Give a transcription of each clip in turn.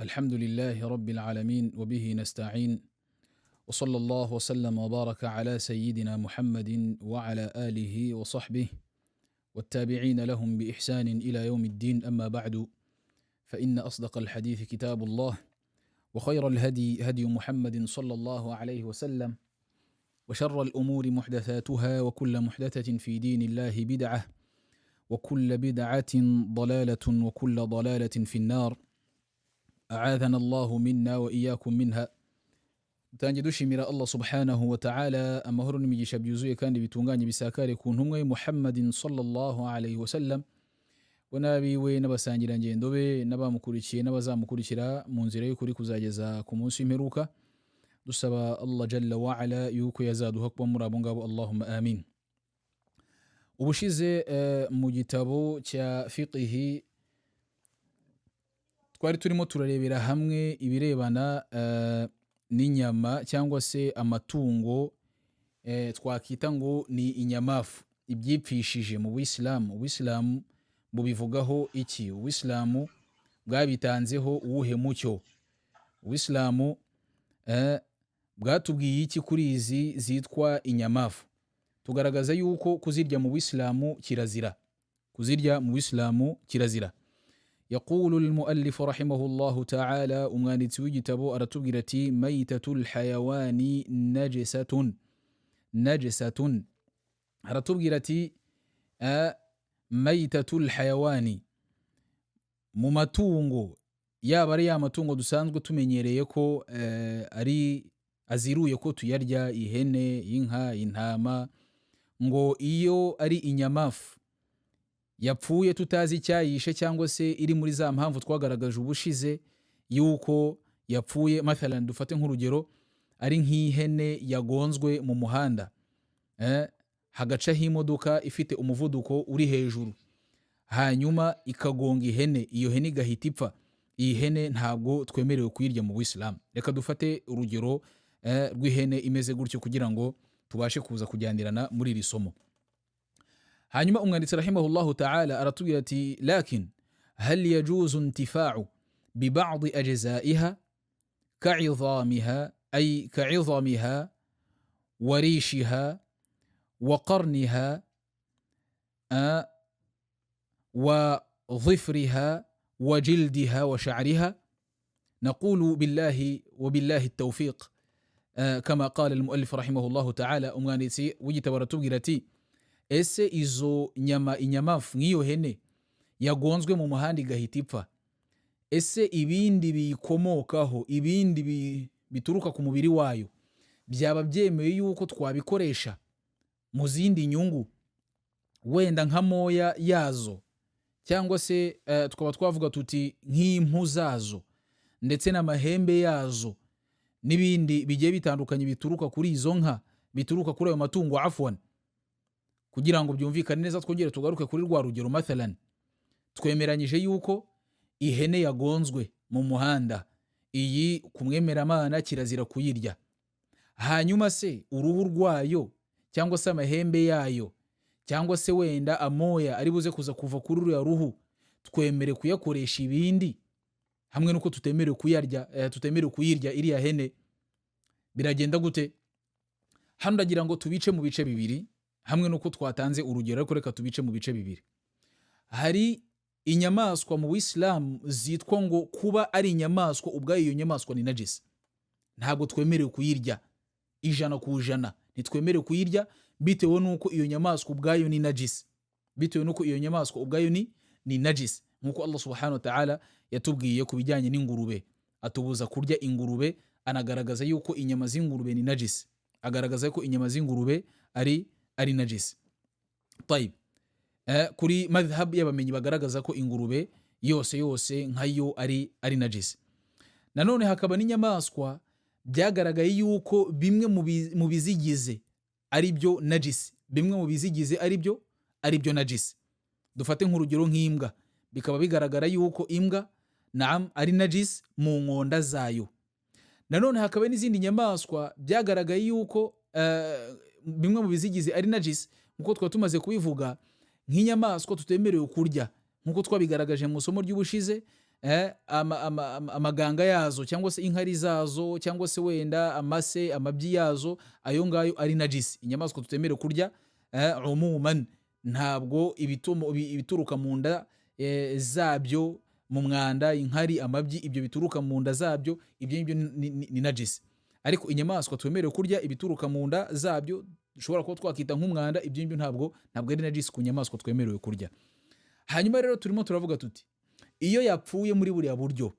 الحمد لله رب العالمين وبه نستعين، وصلى الله وسلم وبارك على سيدنا محمد وعلى آله وصحبه والتابعين لهم بإحسان إلى يوم الدين. أما بعد، فإن أصدق الحديث كتاب الله، وخير الهدي هدي محمد صلى الله عليه وسلم، وشر الأمور محدثاتها، وكل محدثة في دين الله بدعة، وكل بدعة ضلالة، وكل ضلالة في النار، أعاذنا الله منا وإياكم منها. Dutangiye dushimira Allah subhanahu wa ta'ala. Amahoro n'imigisha byuzuye kandi bitunganye bisakare ku ntumwa ye Muhammadin sallallahu alayhi wasallam, we n'abiwe n'abasangirangendo be n'abamukurikiye n'abazamukurikira mu nzira y'ukuri kuzageza ku munsi w'imperuka. Dusaba Allah jalla waala yuko yazaduha kuba muri abo ngabo. Allahumma amin. Ubushize mu gitabo cya fiqihi twari turimo turarebera hamwe ibirebana n'inyama cyangwa se amatungo twakita ngo ni inyamafu, ibyipfishije mu Buyisilamu. Ubuyisilamu bubivugaho iki? Ubuyisilamu bwabitanzeho uwuhe mucyo? Ubuyisilamu bwatubwiye iki kuri izi zitwa inyamafu? Tugaragaza yuko kuzirya mu Buyisilamu kirazira, kuzirya mu Buyisilamu kirazira. يقول المؤلف رحمه الله تعالى، umwanditsi w'igitabo aratubwira ati: ميتة الحيوان نجسة، نجسة. Aratubwira ati ميتة الحيوان، mu matungo, yaba ari ya matungo dusanzwe tumenyereye ko ari aziruye ko tuyarya, ihene, inka, intama, ngo iyo ari inyamafu yapfuye tutazi icyayishe, cyangwa se iri muri za mpamvu twagaragaje ubushize yuko yapfuye, mathalan dufate nk'urugero ari nk'ihene yagonzwe mu muhanda, hagacaho imodoka ifite umuvuduko uri hejuru, hanyuma ikagonga ihene, iyo hene igahita ipfa, iyi hene ntabwo twemerewe kuyirya mu Buyisilamu. Reka dufate urugero rw'ihene imeze gutyo kugira ngo tubashe kuza kujyanirana muri iri somo. Hanyuma umwanditsi rahimahullahu ta'ala aratubwira ati: لكن هل يجوز انتفاع ببعض أجزائها كعظامها، أي كعظمها وريشها وقرنها وظفرها وجلدها وشعرها؟ نقول بالله وبالله التوفيق، كما قال المؤلف رحمه الله تعالى. Umwanditsi w'igitabo aratubwira ati: ese izo nyama, inyamafu, nk'iyo hene yagonzwe mu muhanda igahita ipfa, ese ibindi biyikomokaho, ibindi bituruka ku mubiri wayo, byaba byemewe yuko twabikoresha mu zindi nyungu, wenda nk'amoya yazo, cyangwa se tukaba twavuga tuti nk'impu zazo ndetse n'amahembe yazo n'ibindi bigiye bitandukanye bituruka kuri izo nka, bituruka kuri ayo matungo? Afwan, kugira ngo byumvikane neza twongere tugaruke kuri rwa rugero. Mathalan twemeranyije yuko ihene yagonzwe mu muhanda, iyi ku mwemeramana kirazira kuyirya. Hanyuma se uruhu rwayo, cyangwa se amahembe yayo, cyangwa se wenda amoya ari buze kuza kuva kuri ruriya ruhu, twemere kuyakoresha ibindi hamwe n'uko tutemerewe kuyarya, tutemerewe kuyirya iriya hene? Biragenda gute? Hano ndagira ngo tubice mu bice bibiri, hamwe n'uko twatanze urugero, ariko reka tubice mu bice bibiri. Hari inyamaswa mu Buyisilamu zitwa ngo kuba ari inyamaswa ubwayo, iyo nyamaswa ni najisi, ntabwo twemerewe kuyirya 100%. Ntitwemerewe kuyirya bitewe n'uko iyo nyamaswa ubwayo ni najisi, bitewe n'uko iyo nyamaswa ubwayo ni najisi, nk'uko Allah subhanahu wa ta'ala yatubwiye ku bijyanye n'ingurube, atubuza kurya ingurube, anagaragaza yuko inyama z'ingurube ni najisi, agaragaza ko inyama z'ingurube ari najisi. Tayib. Kuri madhhab y'abamenyi bagaragaza ko ingurube yose yose nkayo ari najisi. Nanone hakaba n'inyamaswa byagaragaye yuko bimwe mu bizigize ari byo najisi, bimwe mu bizigize ari byo najisi. Dufate nk'urugero nk'imbwa, bikaba bigaragara yuko imbwa, naam, ari najisi mu nkonda zayo. Nanone hakaba n'izindi nyamaswa byagaragaye yuko bimwe mu bizigize ari najisi, nk'uko twari tumaze kubivuga, nk'inyamaswa tutemerewe kurya, nk'uko twabigaragaje mu isomo ry'ubushize. amaganga yazo cyangwa se inkari zazo cyangwa se wenda amase, amabyi yazo, ayo ngayo ari najisi. Inyamaswa tutemerewe kurya umuman, ntabwo ibituruka mu nda zabyo, mu mwanda, inkari, amabyi, ibyo bituruka mu nda zabyo, ibyo ngibyo ni najisi. Ariko inyamaswa twemerewe kurya, ibituruka mu nda zabyo dushobora kuba twakita nk'umwanda, ibyo ngibyo ntabwo ari najisi ku nyamaswa twemerewe kurya. Hanyuma rero turimo turavuga tuti iyo yapfuye muri buriya buryo,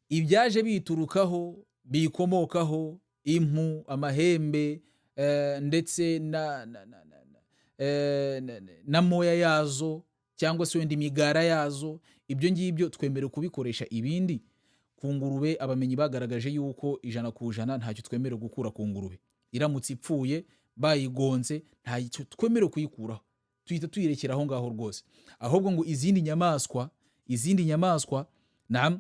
ibyaje biyiturukaho, biyikomokaho, impu, amahembe, ndetse na moya yazo cyangwa se wenda imigara yazo, ibyo ngibyo twemerewe kubikoresha ibindi. Ku ngurube abamenyi bagaragaje yuko 100% ntacyo twemerewe gukura ku ngurube. Iramutse ipfuye bayigonze, ntacyo twemerewe kuyikuraho, tuhita tuyirekera aho ngaho rwose. Ahubwo ngo izindi nyamaswa naam,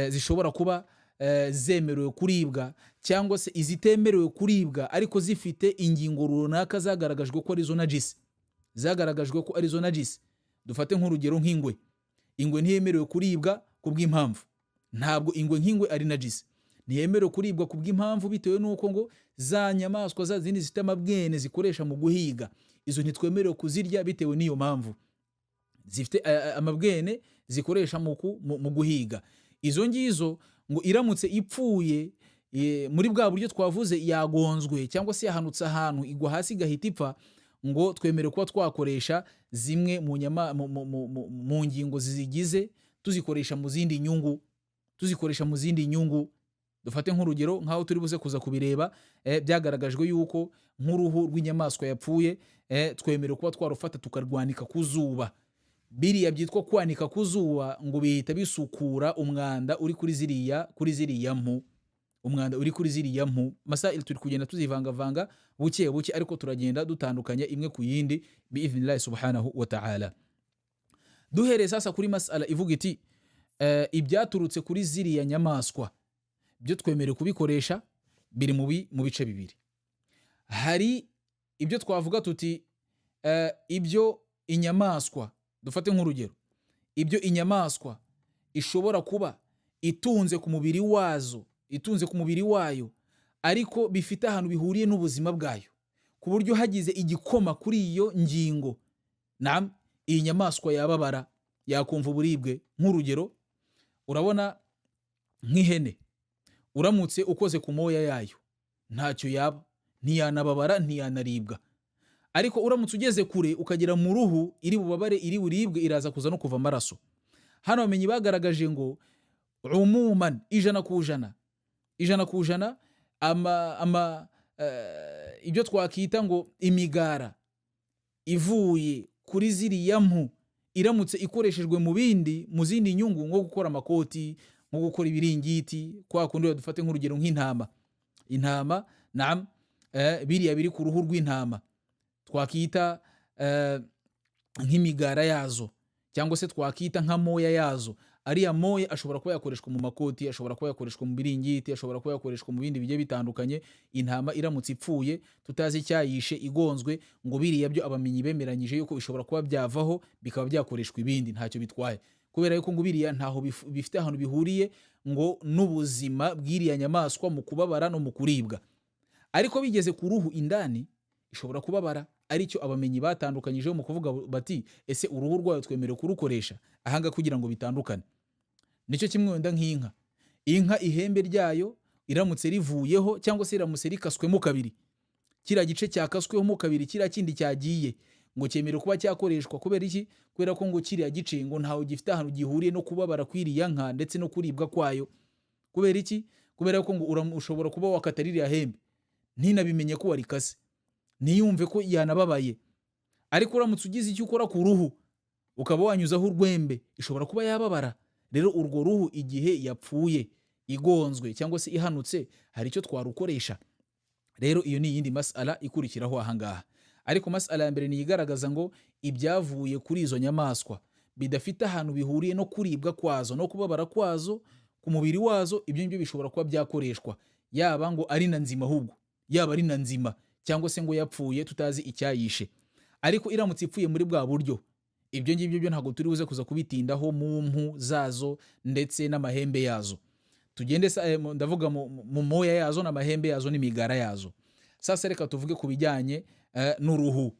zishobora kuba zemerewe kuribwa cyangwa se izitemerewe kuribwa ariko zifite ingingo runaka zagaragajwe ko arizo najisi, zagaragajwe ko arizo najisi. Dufate nk'urugero nk'ingwe. Ingwe ntiyemerewe kuribwa ku bw'impamvu, ntabwo ingwe nk'ingwe ari najisi, ntiyemerewe kuribwa ku bw'impamvu bitewe n'uko ngo za nyamaswa za zindi zifite amabwene zikoresha mu guhiga, izo ntitwemerewe kuzirya bitewe n'iyo mpamvu zifite amabwene zikoresha mu guhiga. Izo ngizo ngo iramutse ipfuye muri bwa buryo twavuze, yagonzwe cyangwa se yahanutse ahantu igwa hasi igahita ipfa, ngo twemerewe kuba twakoresha zimwe mu nyama mu ngingo zizigize, tuzikoresha mu zindi nyungu, tuzikoresha mu zindi nyungu. Dufate nk'urugero nk'aho turi buze kuza kubireba, byagaragajwe yuko nk'uruhu rw'inyamaswa yapfuye, twemerewe kuba twarufata tukarwanika ku zuba. Biriya byitwa kwanika ku zuba ngo bihita bisukura umwanda uri kuri ziriya mpu, umwanda uri kuri ziriya mpu. Masail turi kugenda tuzivangavanga buke buke, ariko turagenda dutandukanya imwe ku yindi biidhnillahi subhanahu wa ta'ala. Duhereye sasa kuri masala ivuga iti ibyaturutse kuri ziriya nyamaswa byo twemerewe kubikoresha, biri mu bice bibiri. Hari ibyo twavuga tuti ibyo inyamaswa, dufate nk'urugero ibyo inyamaswa ishobora kuba itunze ku mubiri wazo, itunze ku mubiri wayo, ariko bifite ahantu bihuriye n'ubuzima bwayo, ku buryo hagize igikoma kuri iyo ngingo, naam, iyi nyamaswa yababara, yakumva uburibwe. Nk'urugero urabona nk'ihene, uramutse ukoze ku moya yayo ntacyo yaba, ntiyanababara, ntiyanaribwa. Ariko uramutse ugeze kure ukagera mu ruhu, iri bubabare, iri buribwe, iraza kuza no kuva amaraso. Hano bamenyi bagaragaje ngo umuman 100%, 100%, ibyo twakita ngo imigara ivuye kuri ziriya mpu iramutse ikoreshejwe mu bindi, mu zindi nyungu, nko gukora amakoti, nko gukora ibiringiti, kwa kundi dufate nk'urugero nk'intama, intama naam, biriya biri ku ruhu rw'intama twakita nk'imigara yazo cyangwa se twakita nka moya yazo, ariya moya ashobora kuba yakoreshwa mu makoti, ashobora kuba yakoreshwa mu biringiti, ashobora kuba yakoreshwa mu bindi bigiye bitandukanye. Intama iramutse ipfuye tutazi icyayishe, igonzwe, ngo biriya byo abamenyi bemeranyije yuko bishobora kuba byavaho bikaba byakoreshwa ibindi, ntacyo bitwaye, kubera yuko ngo biriya ntaho bifite ahantu bihuriye ngo n'ubuzima bw'iriya nyamaswa mu kubabara no mu kuribwa. Ariko bigeze ku ruhu indani ishobora kubabara, aricyo abamenyi batandukanyijeho mu kuvuga bati ese uruhu rwayo twemerewe kurukoresha ahanga, kugira ngo bitandukane. Nicyo kimwe wenda nk'inka. Inka ihembe ryayo iramutse rivuyeho cyangwa se iramutse rikaswemo kabiri, kiriya gice cyakaswemo kabiri, kiriya kindi cyagiye, ngo cyemerewe kuba cyakoreshwa. Kubera iki? Kubera ko ngo kiriya gice ngo ntawe gifite ahantu gihuriye no kubabara kw'iriya nka ndetse no kuribwa kwayo. Kubera iki? Kubera ko ngo ushobora kuba wakata ririya hembe ntinabimenye ko warikase, ntiyumve ko yanababaye. Ariko uramutse ugize icyo ukora ku ruhu, ukaba wanyuzaho urwembe, ishobora kuba yababara. Rero urwo ruhu igihe yapfuye igonzwe cyangwa se ihanutse, hari icyo twarukoresha. Rero iyo ni iyindi masala ikurikiraho ahangaha. Ariko masala ya mbere ni igaragaza ngo ibyavuye kuri izo nyamaswa bidafite ahantu bihuriye no kuribwa kwazo no kubabara kwazo ku mubiri wazo, ibyo ngibyo bishobora kuba byakoreshwa, yaba ngo ari na nzima, ahubwo yaba ari na nzima cyangwa se ngo yapfuye tutazi icyayishe. Ariko iramutse ipfuye muri bwa buryo, Ibyo ngibyo byo ntabwo turi buze kuza kubitindaho mu mpu zazo ndetse n'amahembe yazo. Tugende ndavuga mu moya yazo n'amahembe yazo n'imigara yazo. Sasa reka tuvuge ku bijyanye n'uruhu.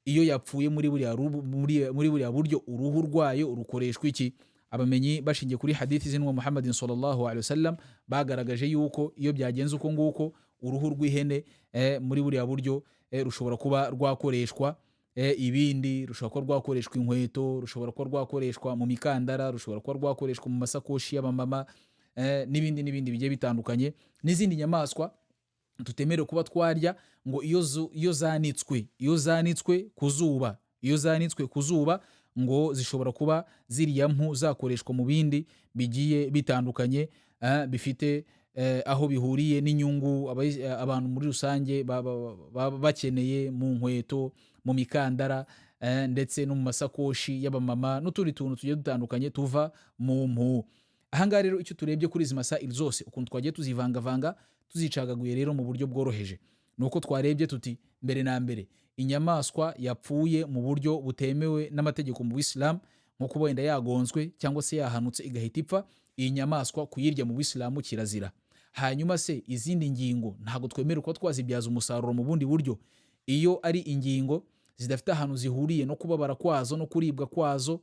Iyo yapfuye muri buriya buryo, uruhu rwayo rukoreshwa iki? Abamenyi bashingiye kuri hadithi z'intumwa Muhammadin sallallahu alaihi wasallam bagaragaje yuko iyo byagenze uko nguko, uruhu rw'ihene muri buriya buryo rushobora kuba rwakoreshwa ibindi, rushobora kuba rwakoreshwa inkweto, rushobora kuba rwakoreshwa mu mikandara, rushobora kuba rwakoreshwa mu masakoshi y'abamama, n'ibindi n'ibindi bigiye bitandukanye. N'izindi nyamaswa tutemerewe kuba twarya, ngo iyo zanitswe ku zuba, iyo zanitswe ku zuba, ngo zishobora kuba ziriya mpu zakoreshwa mu bindi bigiye bitandukanye, bifite aho bihuriye n'inyungu abantu muri rusange baba bakeneye, mu nkweto, mu mikandara, ndetse no mu masakoshi y'abamama n'utundi tuntu tugiye dutandukanye tuva mu mpu. Ahangaha rero, icyo turebye kuri izi masaili zose, ukuntu twagiye tuzivangavanga, tuzicagaguye rero mu buryo bworoheje, ni uko twarebye tuti: mbere na mbere, inyamaswa yapfuye mu buryo butemewe n'amategeko mu Bisilamu, nko kuba wenda yagonzwe cyangwa se yahanutse igahita ipfa, iyi nyamaswa kuyirya mu Bisilamu kirazira. Hanyuma se izindi ngingo ntabwo twemerewe kuba twazibyaza umusaruro mu bundi buryo? Iyo ari ingingo zidafite ahantu zihuriye no kubabara kwazo no kuribwa kwazo,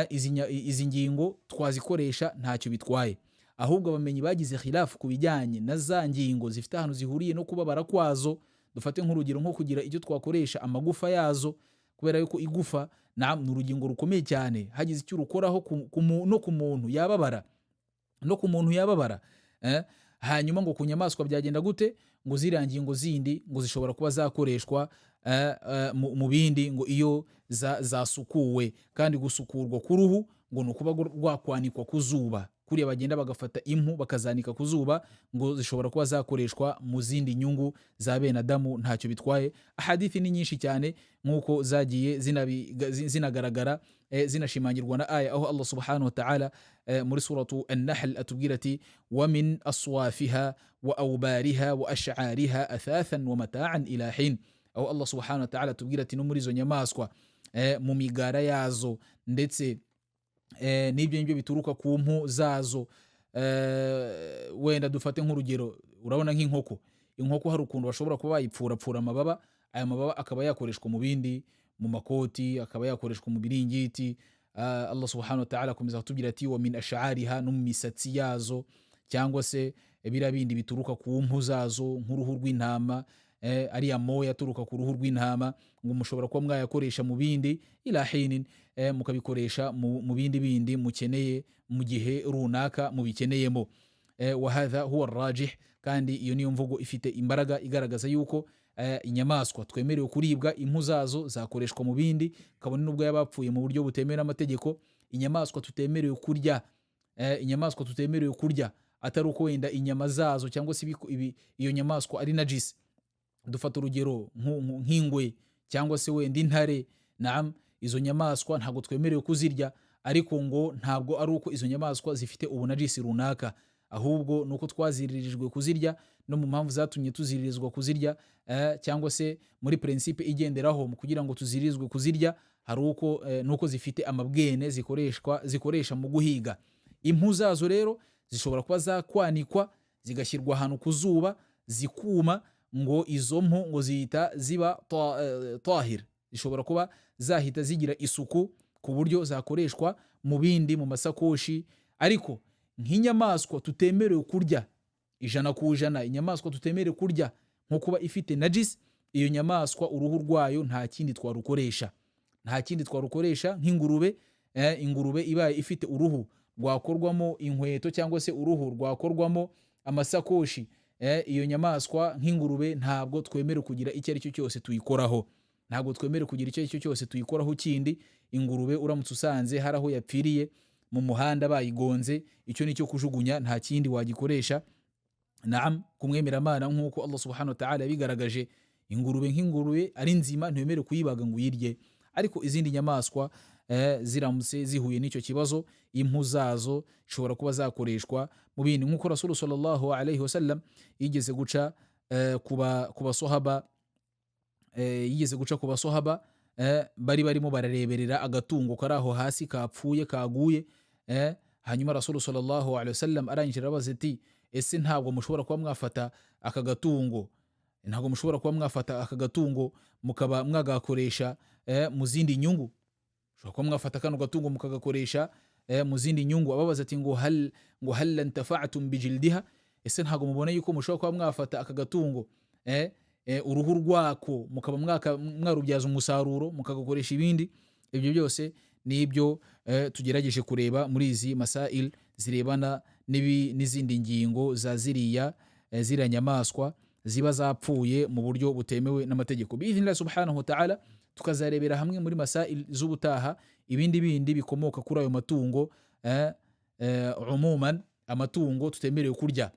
izi ngingo twazikoresha, ntacyo bitwaye. Ahubwo abamenyi bagize khilafu ku bijyanye na za ngingo zifite ahantu zihuriye no kubabara kwazo. Dufate nk'urugero nko kugira icyo twakoresha amagufa yazo, kubera yuko igufa ni urugingo rukomeye cyane, hagize icyo urukoraho no ku muntu yababara, no ku muntu yababara. Hanyuma ngo ku nyamaswa byagenda gute? Ngo ziriya ngingo zindi ngo zishobora kuba zakoreshwa mu bindi, ngo iyo zasukuwe. Kandi gusukurwa k'uruhu ngo ni ukuba rwakwanikwa ku zuba, kuriya bagenda bagafata impu bakazanika ku zuba, ngo zishobora kuba zakoreshwa mu zindi nyungu za bene Adamu, ntacyo bitwaye. Hadithi ni nyinshi cyane nk'uko zagiye zinagaragara, zinashimangirwa na aya, aho Allah subhanahu wa ta'ala muri Suratu An-Nahl atubwira ati: "Wa min aswafiha wa awbariha wa ash'ariha athathan wa mata'an ila hin", aho Allah subhanahu wa ta'ala atubwira ati no muri izo nyamaswa, mu migara yazo ndetse n'ibyo ngibyo bituruka ku mpu zazo. Wenda dufate nk'urugero, urabona nk'inkoko. Inkoko hari ukuntu bashobora kuba bayipfurapfura amababa, aya mababa akaba yakoreshwa mu bindi, mu makoti, akaba yakoreshwa mu biringiti. Allah subhanahu wa ta'ala akomeza kutubwira ati: "Wa min ash'ariha", no mu misatsi yazo, cyangwa se biriya bindi bituruka ku mpu zazo nk'uruhu rw'intama, ariya moya aturuka ku ruhu rw'intama, ngo mushobora kuba mwayakoresha mu bindi, ila hinin, mukabikoresha mu bindi mukeneye mu gihe runaka mubikeneyemo. Wa hadha huwa rajih, kandi iyo niyo mvugo ifite imbaraga igaragaza yuko inyamaswa twemerewe kuribwa impu zazo zakoreshwa mu bindi, kabone n'ubwo yaba yapfuye mu buryo butemewe n'amategeko. Inyamaswa tutemerewe kurya atari uko wenda inyama zazo cyangwa se iyo nyamaswa ari najisi, dufata urugero nk'ingwe cyangwa se wenda intare, naam, izo nyamaswa ntabwo twemerewe kuzirya, ariko ngo ntabwo ari uko izo nyamaswa zifite ubunajisi runaka, ahubwo ni uko twaziririjwe kuzirya. No mu mpamvu zatumye tuziririzwa kuzirya, cyangwa se muri principe igenderaho mu kugira ngo tuzirizwe kuzirya, hari uko nuko zifite amabwene zikoresha mu guhiga. Impu zazo rero zishobora kuba zakwanikwa, zigashyirwa ahantu ku zuba, zikuma, ngo izo mpu ngo zihita ziba tahir, zishobora kuba zahita zigira isuku ku buryo zakoreshwa mu bindi, mu masakoshi. Ariko nk'inyamaswa tutemerewe kurya 100%, inyamaswa tutemerewe kurya nko kuba ifite najisi, iyo nyamaswa uruhu rwayo nta kindi twarukoresha, nta kindi twarukoresha. Nk'ingurube, ingurube ibaye ifite uruhu rwakorwamo inkweto cyangwa se uruhu rwakorwamo amasakoshi, iyo nyamaswa nk'ingurube ntabwo twemerewe kugira icyo ari cyo cyose tuyikoraho, ntabwo twemerewe kugira icyo ari cyo cyose tuyikoraho kindi. Ingurube uramutse usanze hari aho yapfiriye mu muhanda bayigonze, icyo ni cyo kujugunya, nta kindi wagikoresha. Naam, kumwemeramana nk'uko Allah subhanahu wa ta'ala yabigaragaje, ingurube nk'ingurube ari nzima ntiwemerewe kuyibaga ngo uyirye. Ariko izindi nyamaswa, ziramutse zihuye n'icyo kibazo, impu zazo zishobora kuba zakoreshwa mu bindi, nk'uko Rasulu sallallahu alayhi wasallam yigeze guca ku basohaba, yigeze guca ku basohaba. Bari barimo barareberera agatungo kari aho hasi kapfuye kaguye. Hanyuma Rasulu sallallahu alaihi wasallam arangije arabaza ati: "Ese ntabwo mushobora kuba mwafata aka gatungo, ntabwo mushobora kuba mwafata aka gatungo mukaba mwagakoresha mu zindi nyungu? Mushobora kuba mwafata kano gatungo mukagakoresha mu zindi nyungu?" Ababaza ati ngo hal intafa'tum bijildiha, ese ntabwo mubona yuko mushobora kuba mwafata aka gatungo, uruhu rwako mukaba mwarubyaza umusaruro, mukagakoresha ibindi? Ibyo byose nibyo tugerageje kureba muri izi masail zirebana n'izindi ngingo za ziriya nyamaswa ziba zapfuye mu buryo butemewe n'amategeko. Biidhnillah subhanahu wa ta'ala, tukazarebera hamwe muri masail z'ubutaha ibindi bindi bikomoka kuri ayo matungo, umuman amatungo tutemerewe kurya,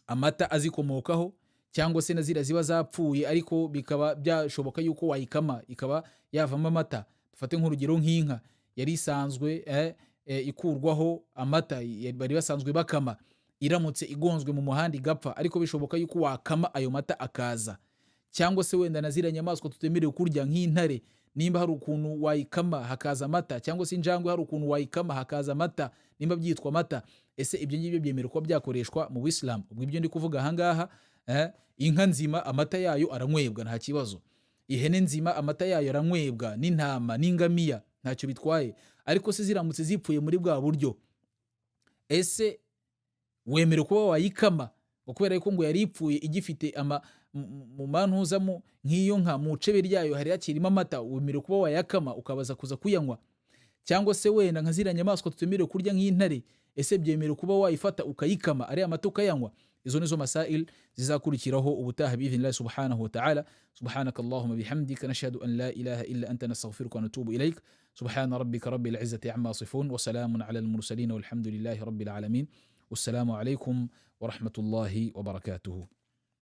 amata azikomokaho, cyangwa se na ziriya ziba zapfuye ariko bikaba byashoboka yuko wayikama ikaba yavamo amata. Dufate nk'urugero nk'inka yari isanzwe ikurwaho amata, bari basanzwe bakama, iramutse igonzwe mu muhanda igapfa ariko bishoboka yuko wakama ayo mata akaza, cyangwa se wenda na ziriya nyamaswa tutemerewe kurya nk'intare, nimba hari ukuntu wayikama hakaza amata, cyangwa se injangwe hari ukuntu wayikama hakaza amata, nimba byitwa amata, ese ibyo ngibyo byemerewe kuba byakoreshwa mu Bisilamu? Ubwo ibyo ndi kuvuga ahangaha, inka nzima amata yayo aranywebwa, nta kibazo. Ihene nzima amata yayo aranywebwa, n'intama n'ingamiya ntacyo bitwaye. Ariko se ziramutse zipfuye muri bwa buryo, ese wemerewe kuba wayikama? Ngo kubera yuko ngo yari ipfuye igifite ama mu mantuzamo, nk'iyo nka mu cebe ryayo hari hakirimo amata, wemerewe kuba wayakama ukabaza kuza kuyanywa? Cyangwa se wenda nka ziriya nyamaswa tutemerewe kurya nk'intare, ese byemerewe kuba wayifata ukayikama ariya mata ukayanywa? Izo nizo masail zizakurikiraho ubutaha biidhnillahi subhanahu wa ta'ala. Subhanaka allahumma bihamdika, nashhadu an la ilaha illa anta, nastaghfiruka wa natubu ilaik. Subhana rabbika rabbil izzati amma yasifun, wa salamun ala al mursalin, walhamdulillahi rabbil alamin. Wassalamu alaikum wa rahmatullahi wa barakatuhu.